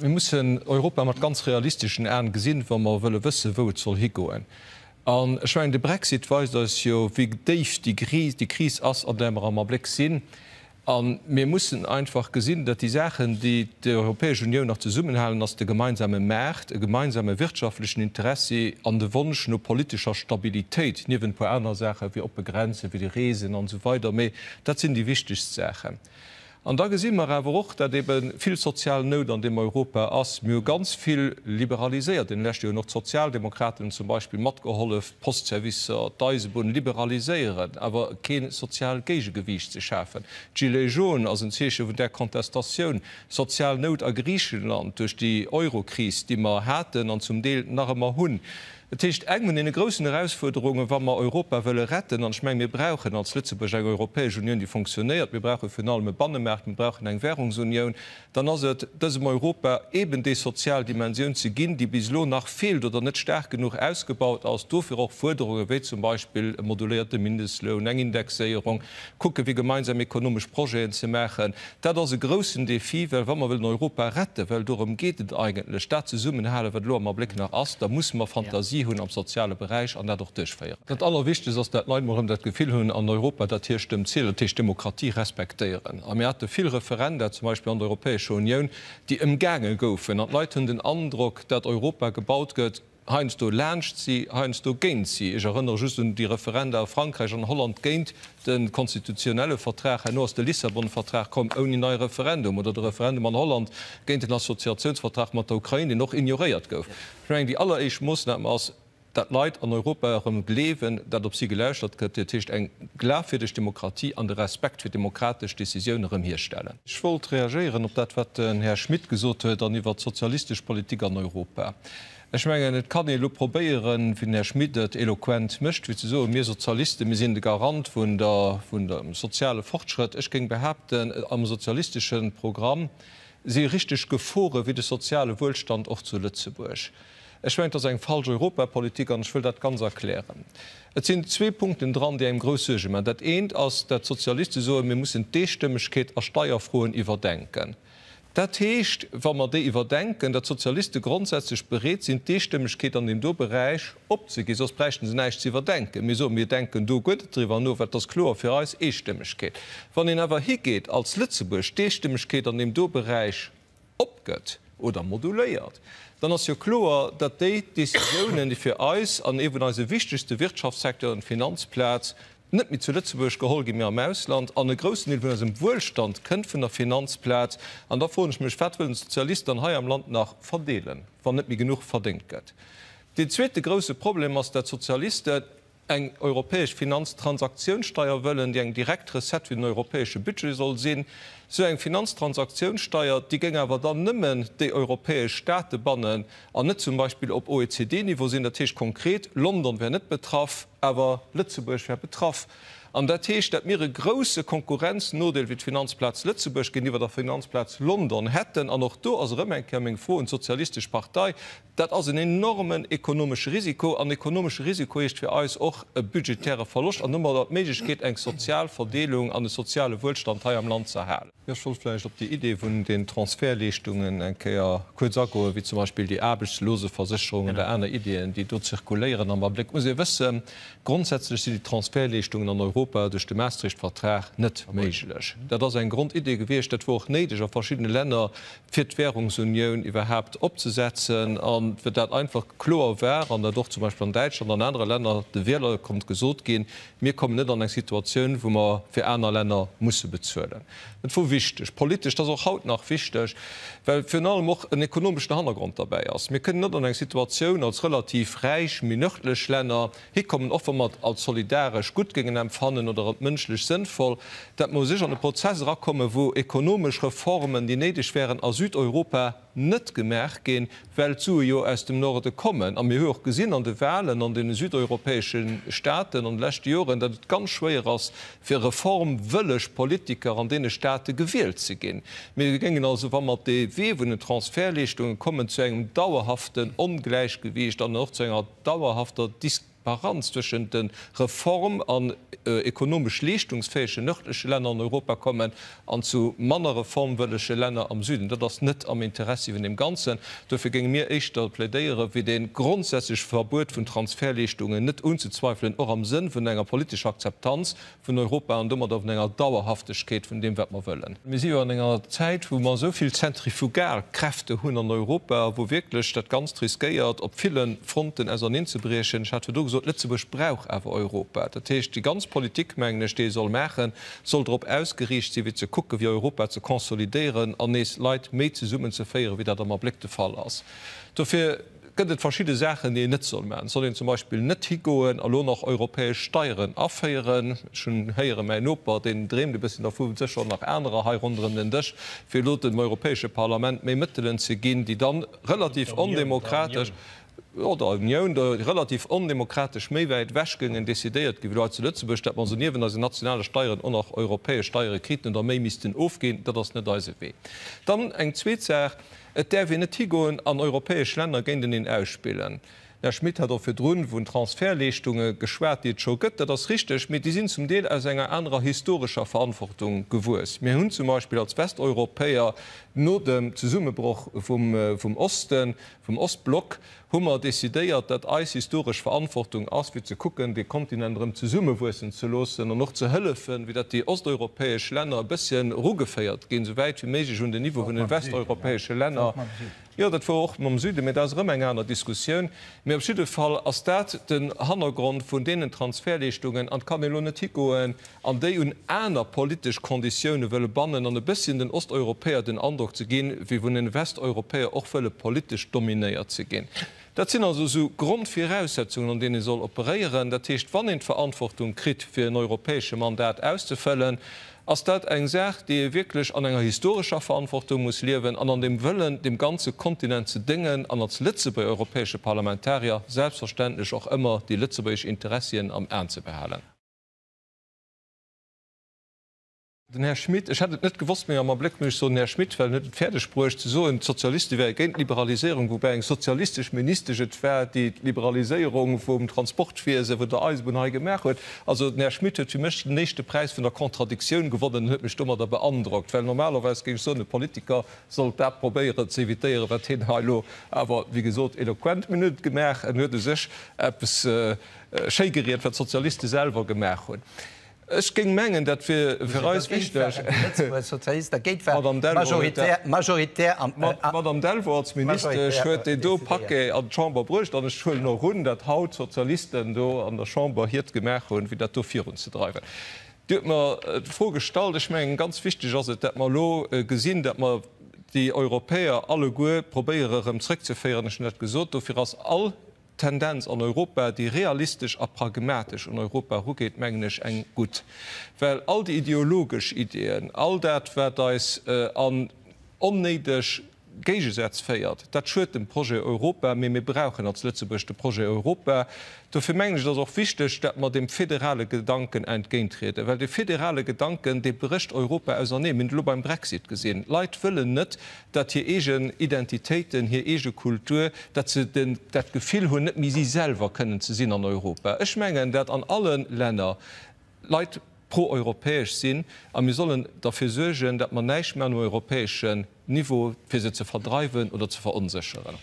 Mir mussen Europa mat ganz realisteschen Aen gesinn, wa mer wëlle wëssen, wou et soll higoen. An ech mengen, de Brexit weist eis jo, wéi déif déi Kris ass, an där mer am Abléck sinn. A mir mussen einfach gesinn, datt déi Saachen, déi d'Europäesch Unioun nach zesummenhalen, ass de gemeinsame Maart, e gemeinsame wirtschaftlechen Interessi an de Wonsch no politescher Stabilitéit, niewent e puer aner Saachen, wéi oppe Grenzen, wéi de Reesen an esou weider. Mee dat sinn déi wichtegst Saachen. An da gesi mer awer och, datt ebe vill sozial Nout an deem Europa ass. Mir hu ganz vill liberaliséiert an de leschte Joren, och d'Sozialdemokraten hunn zum Beispill matgehollef, d'Postservicer, d'Eisebunn liberaliséieren, awer kee sozial Géigegewiicht ze schafen. D'Gilets jaunes ass en Zeeche vun där Kontestatioun. Sozial Nout a Griichenland duerch déi Eurokris, déi mer haten an zum Deel nach ëmmer hunn. Dat heescht, eng vun deene groussen Erausfuerderungen, wa mer Europa wëlle retten, an ech menge mir brauchen als Lëtzebuerg eng Europäesch Unioun, déi fonctionnéiert, mir brauche virun allem e Bannemaart, mir brauchen eng Währungsunioun, dann ass et, dësem Europa eben déi sozial Dimensioun ze ginn, déi bis elo nach feelt oder net staark genuch ausgebaut ass. Dofir och Fuerderungen, wéi zum Beispill e moduléierte Mindestloun, eng Indexéierung, kucke fir gemeinsam ekonomesch Projeten ze maachen. Dat ass e groussen Défi, well wa mer wëllen Europa retten, well dorëm geet et eigentlech, dat zesummenhalen, wat elo am Abléck nach ass, da musse mer Fantasie hunn am soziale Beräich an dat och duerchféieren. Dat Allerwichtegst ass, dat d'Leit mol erëm dat Gefill hunn an Europa, datt hir Stëmm zielt, dat heescht Demokratie respektéieren. A mir hate vill Referenda, zum Beispill an der Europäescher Unioun, déi ëmgaange goufen an d'Leit hunn den Androck, dat Europa gebaut gëtt, heiansdo laanscht si, heiansdo géint si. Ech erënnere just un déi Referenda a Frankräich an Holland géint de konstitutionelle Vertrag. Herno ass de Lissabon-Vertrag komm ouni neie Referendum, oder de Referendum an Holland géint den Assoziatiounsvertrag mat der Ukrain, deen och ignoréiert gouf. Ech mengen, déi alleréischt Moossnam ass, dat d'Leit an Europa erëm gleewen, dat op si gelauschtert gëtt, dat heescht eng glafwierdeg Demokratie an de Respekt fir demokratesch Décisioune erëm hierstellen. Ech wollt reagéieren op dat, wat den Här Schmit gesot huet an iwwert d'sozialistesch Politik an Europa. Ech mengen, et kann ee elo probéieren, wéi den Här Schmit et eloquent mécht, fir ze soen, mir Sozialisten, mir sinn de Garant vun der, vun dem soziale Fortschrëtt. Ech géing behaapten, am sozialistesche Programm si richteg Gefore fir de soziale Wuelstand och zu Lëtzebuerg. Ech mengen, et ass eng falsch Europapolitik an ech wëll dat ganz erklären. Et sinn zwee Punkten dran, déi engem grouss Suerge maachen. Dat eent ass, dat d'Sozialiste soen, mir mussen d'Eestëmmegkeet a Steierfroen iwwerdenken. Dat heescht, wa mer déi iwwerdenken, datt d'Sozialiste grondsätzlech bereet sinn, d'Eestëmmegkeet an deem do Beräich opzeginn, soss bräichten se näischt ze iwwerdenken. Mir soen, mir denken do guer net driwwer no, well et ass kloer fir eis, Eestëmmegkeet. Wann een awer higeet als Lëtzebuerg, d'Eestëmmegkeet an deem do Beräich opgëtt oder moduléiert, dann ass jo kloer, datt déi Décisiounen, déi fir eis an ee vun eise wichtegste Wirtschaftssecteuren, d'Finanzplaz, net méi zu Lëtzebuerg geholl ginn, mee am Ausland, an e groussen Deel vun eisem Wuelstand kënnt vun der Finanzplaz. An da froen ech mech, Wat wëllen d'Sozialisten dann hei am Land nach verdeelen, wann net méi genuch verdéngt gëtt? Deen zweete grousse Problem ass, datt d'Sozialisten eng europäesch Finanztransaktionssteuer wëllen, déi eng direkt Recette fir den europäesche Budget soll sinn. Esou eng Finanztransaktionssteuer, déi géing awer dann nëmmen déi europäesch State bannen an net zum Beispill op OECD-Niveau sinn. Dat heescht konkret, London wär net betraff, awer Lëtzebuerg wär betraff. An dat heescht, dat mir e grouse Konkurrenznodeel fir d'Finanzplaz Lëtzebuerg géintiwwer der Finanzplaz London hätten. An och do ass erëm eng Kéier meng Fro un d'Sozialistesch Partei, Dat ass en enormen ekonomesche Risiko, an ekonomesche Risiko heescht fir eis och e budgetäre Verloscht an domadder d'Méiglechkeet, eng sozial Verdeelung an e soziale Wuelstand hei am Land ze erhalen. Ech wollt vläicht op déi Idee vun den Transfertleeschtungen eng Kéier kuerz agoen, wéi zum Beispill déi Aarbechtsloseversécherung oder aner Ideeën, déi do zirkuléieren. Am Abléck muss ee wëssen, Grondsätzlech sinn déi Transfertleeschtungen an Europa duerch de Maastricht-Vertrag net méiglech. Dat ass eng Grondidee gewiescht, dat wor och néideg a verschiddene Länner, fir d'Währungsunioun iwwerhaapt opzesetzen a fir dat einfach kloer war, an dat och zum Beispill an Däitschland an anere Länner de Wieler konnt gesot ginn, Mir kommen net an eng Situatioun, wou mer fir aner Länner musse bezuelen. Dat wor wichteg politesch, dat ass och haut nach wichteg, well virun allem och en ekonomeschen Hannergrond derbäi ass. Mir kënnen net an eng Situatioun als relativ räich, méi nërdlech Länner hikommen, och wa mer et als solidaresch gutt géingen empfannen oder et mënschlech sënnvoll, dat mer u sech an e Prozess erakommen, wou ekonomesch Reformen, déi néideg wären a Südeuropa, net gemaach ginn, well d'Sue jo aus dem Norde kommen. A mir hu jo och gesinn an de Wahlen an deene südeuropäesche Staaten an de leschte Joren, datt et ganz schwéier ass, fir reformwëlleg Politiker an deene Staate gewielt ze ginn. Mir géingen also, wa mer op dee Wee vun den Transfertleeschtungen kommen, zu engem dauerhaften Ongläichgewiicht an och zu enger dauerhafter. Diskreparanz zwëschent de Reform an ekonomesch leeschtungsfäege nërdleche Länner an Europa kommen an zu manner reformwëllege Länner am Süden. Dat ass net am Interessi vun deem Ganzen. Dofir géinge mir éischter plädéieren, fir dee grondsätzleche Verbuet vun Transfertleeschtungen net unzezweifelen, och am Sënn vun enger politescher Akzeptanz vun Europa an domadder vun enger Dauerhaftegkeet vun deem, wat mer wëllen. Mir si jo an enger Zäit, wou mer esou vill Zentrifugalkräfte hunn an Europa, wou wierklech dat Ganzt riskéiert, op ville Fronten auserneenzebriechen. Ech hat virdru gesot, Lëtzebuerg brauch awer Europa. Dat heescht, déi ganz Politik, mengen ech, déi ee soll maachen, soll drop ausgeriicht sinn, fir ze kucken, wéi Europa ze konsolidéieren an nees Leit méi zesummenzeféieren, wéi dat am Abléck de Fall ass. Dofir gëtt et verschidde Saachen, déi een net soll maachen. Et soll een zum Beispill net higoen a lo nach europäesch Steieren aféieren. Ech hunn héieren, mäin Noper, deen dreemt e bësschen dervu, sécher och nach anerer hei ronderëm den Dësch, fir elo dem Europäesche Parlament méi Mëttelen ze ginn, déi dann relativ ondemokratesch, oder Unioun, déi relativ ondemokratesch méi wäit ewech géingen decidéiert ginn, wéi elo hei zu Lëtzebuerg, datt mer also niewent eisen nationale Steieren och nach europäesch Steiere kriten oder méi missten ofginn. Dat ass net eise Wee. Dann eng zweet Saach, Et däerf een net higoen an europäesch Länner géinteneen ausspillen. Den Här Schmit hat och virdrun vun Transfertleeschtunge geschwat, déi et scho gëtt. Dat ass richteg, mee déi sinn zum Deel aus enger anerer historescher Verantwortung gewuess. Mir hunn zum Beispill als Westeuropäer no dem Zesummebroch vum Osten, vum Ostblock, hu mer decidéiert, datt eis historesch Verantwortung ass, fir ze kucken, dee Kontinent erëm zesummewuessen ze loossen an och ze hëllefen, fir datt déi osteuropäesch Länner e bësschen erugeféiert ginn, esou wäit wéi méiglech un den Niveau vun den westeuropäesche Länner. Jo, dat wor och mam Süden, mä dat ass erëm eng aner Diskussioun. Mä op jidde Fall ass dat den Hannergrond vun deenen Transfertleeschtungen. An et kann een elo net higoen an déi un aner politesch Konditioune wëlle bannen an e bësschen den Osteuropäer den Androck ze ginn, wéi vun den Westeuropäer och wëlle politesch dominéiert ze ginn. Dat sinn also esou Grondviraussetzungen, an deenen ee soll operéieren. Dat heescht, wann een d'Verantwortung kritt, fir en europäesche Mandat auszefëllen, ass dat eng Saach, déi ee wierklech an enger historescher Verantwortung muss liewen an an dem Wëllen, dem ganze Kontinent ze déngen an als Lëtzebuerger europäesche Parlamentarier selbstverständlech och ëmmer déi lëtzebuergesch Interessien am Aen ze behalen. Den Här Schmit, ech hätt et net gewosst, mee am Abléck muss ech soen, den Här Schmit, well en huet et fäerdeg bruecht ze soen, d'Sozialiste wäre géint d'Liberaliséierung, woubäi eng sozialistesch Ministesch et war, déi d'Liberaliséierung vum Transportwiese vun der Eisebunn hei gemaach huet. Also den Här Schmit huet fir mech den éischte Präis vun der Contradictioun gewonnen an huet mech domadder beandrockt, well normalerweis géif ech soen, e Politiker sollt dat probéieren ze evitéieren, wat hien hei elo awer, wéi gesot, eloquent, mee en huet et gemaach, en huet u sech eppes schéi geriet, wat d'Sozialiste selwer gemaach hunn. Ech géing mengen, dat wier fir eis wichteg. D'Madame Delvaux als Ministesch huet deen do Paquet an d'Chamber bruecht an ech huelen och un, datt haut d'Sozialisten do an der Chamber hiert gemaach hunn, fir dat do virunzedreiwen. Dir hutt mer d'Fro gestallt. Ech mengen, ganz wichteg ass et, datt mer elo gesinn, datt mer déi Europäer alleguer probéiere erëm zrëckzeféieren. Ech hunn dat gesot. Dofir ass all Tendenz an Europa, déi realistesch a pragmatesch un Europa erugeet, mengen ech, eng gutt. Well all déi ideologesch Ideeën, all dat, wat eis an onnéideg Géigesätz féiert, dat schuet dem Projet Europa. Mee mir brauchen als Lëtzebuerg de Projet Europa. Dofir mengen ech, et ass och wichteg, datt mer dem federale Gedanken entgéintrieden. Well de federale Gedanken, dee brécht Europa auserneen. Mir hunn et elo beim Brexit gesinn. D'Leit wëllen net, datt hir eegen Identitéiten, hir eege Kultur, datt se dat Gefill hunn, net méi si selwer kënnen ze sinn an Europa. Ech mengen, datt an alle Länner Leit pro-europäesch sinn a mir sollen derfir suergen, datt mer näischt maachen um europäeschen Niveau, fir se ze verdreiwen oder ze veronsécheren.